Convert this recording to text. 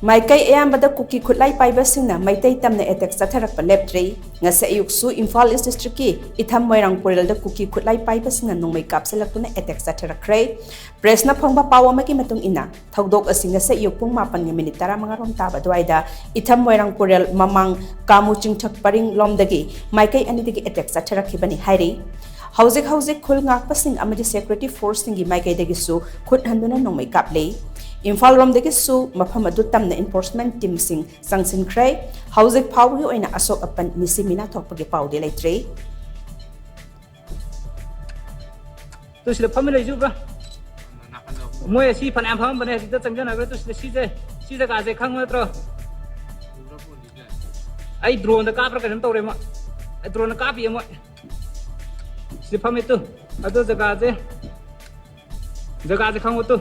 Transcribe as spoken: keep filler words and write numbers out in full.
ꯃꯥꯏꯀꯩ ꯑꯌꯥꯝꯕꯗ ꯀꯨꯀꯤ ꯈꯨꯠꯂꯥꯏ ꯄꯥꯏꯕꯁꯤꯡꯅ ꯃꯩꯇꯩ ꯇꯝꯅ ꯑꯦꯇꯦꯛ ꯆꯠꯊꯔꯛꯄ ꯂꯦꯞꯇ꯭ꯔꯤ꯫ ꯉꯁꯤ ꯑꯌꯨꯛꯁꯨ ꯏꯝꯐꯥꯜ ꯏꯁ ꯗꯤꯁꯇ꯭ꯔꯤꯛꯀꯤ ꯏꯊꯝ ꯃꯣꯏꯔꯥꯡ ꯄꯨꯔꯦꯜꯗ ꯀꯨꯀꯤ ꯈꯨꯠꯂꯥꯏ ꯄꯥꯏꯕꯁꯤꯡꯅ ꯅꯣꯡꯃꯩ ꯀꯥꯞꯁꯤꯜꯂꯛꯇꯨꯅ ꯑꯦꯇꯦꯛ ꯆꯠꯊꯔꯛꯈ꯭ꯔꯦ꯫ ꯄ꯭ꯔꯦꯁꯅ ꯐꯪꯕ ꯄꯥꯎ ꯑꯃꯒꯤ ꯃꯇꯨꯡ ꯏꯟꯅ, ꯊꯧꯗꯣꯛ ꯑꯁꯤ ꯉꯁꯤ ꯑꯌꯨꯛ ꯄꯨꯡ ꯃꯥꯄꯟꯒ ꯃꯤꯅꯤꯠ ꯇꯔꯥꯃꯉꯥ ꯔꯣꯝ ꯇꯥꯕ ꯑꯗꯨꯋꯥꯏꯗ ꯏꯊꯝ ꯃꯣꯏꯔꯥꯡ ꯄꯨꯔꯦꯜ ꯃꯃꯥꯡ ꯀꯥꯃꯨ ꯆꯤꯡꯊꯛ ꯄꯔꯤꯡ ꯂꯣꯝꯗꯒꯤ ꯃꯥꯏꯀꯩ ꯑꯅꯤꯗꯒꯤ ꯑꯦꯇꯦꯛ ꯆꯠꯊꯔꯛꯈꯤꯕꯅꯤ ꯍꯥꯏꯔꯤ꯫ ꯍꯧꯖꯤꯛ ꯍꯧꯖꯤꯛ ꯈꯨꯜ ꯉꯥꯛꯄꯁꯤꯡ ꯑꯃꯗꯤ ꯁꯦꯀ꯭ꯌꯨꯔꯤꯇꯤ ꯐꯣꯔꯁꯁꯤꯡꯒꯤ ꯃꯥꯏꯀꯩꯗꯒꯤꯁꯨ ꯈꯨꯠ ꯍꯟꯗꯨꯅ ꯅꯣꯡꯃꯩ ꯀꯥꯞꯂꯤ꯫ ꯏꯝꯐꯥꯜ ꯂꯣꯝꯗꯒꯤꯁꯨ ꯃꯐꯝ ꯑꯗꯨ ꯇꯝꯅ ꯏꯟꯐꯣꯔꯁꯃꯦꯟ ꯇꯤꯝꯁꯤꯡ ꯆꯪꯁꯤꯟꯈ꯭ꯔꯦ꯫ ꯍꯧꯖꯤꯛ ꯐꯥꯎꯕꯒꯤ ꯑꯣꯏꯅ ꯑꯁꯣꯛ ꯑꯄꯟ ꯃꯤꯁꯤ ꯃꯤꯅꯥ ꯊꯣꯛꯄꯒꯤ ꯄꯥꯎꯗꯤ ꯂꯩꯇ꯭ꯔꯤ꯫ ꯇꯨ ꯁꯤꯗ ꯐꯝꯃꯤ ꯂꯩꯁꯨ ꯎꯕ꯭ꯔꯥ? ꯃꯣꯏ ꯑꯁꯤ ꯐꯅꯌꯥꯝ ꯐꯝꯃꯝꯕꯅꯦ, ꯍꯧꯖꯤꯛꯇ ꯆꯪꯖꯅꯈ꯭ꯔꯦ꯫ ꯇꯨ ꯁꯤꯗ ꯁꯤꯁꯦ, ꯁꯤ ꯖꯒꯥꯁꯦ ꯈꯪꯕ ꯅꯠꯇ꯭ꯔꯣ? ꯑꯩ ꯗ꯭ꯔꯣꯟꯗ ꯀꯥꯞꯄ꯭ꯔꯥ ꯀꯩꯅꯣꯝ ꯇꯧꯔꯦ ꯃꯣꯏ꯫ ꯑꯩ ꯗ꯭ꯔꯣꯟꯗ ꯀꯥꯞꯄꯤꯌꯦ ꯃꯣꯏ꯫ ꯁꯤꯗ ꯐꯝꯃꯦ ꯇꯨ꯫ ꯑꯗꯨ ꯖꯒꯥꯁꯦ, ꯖꯒꯥꯁꯦ ꯈꯪꯉꯣ ꯇꯨ꯫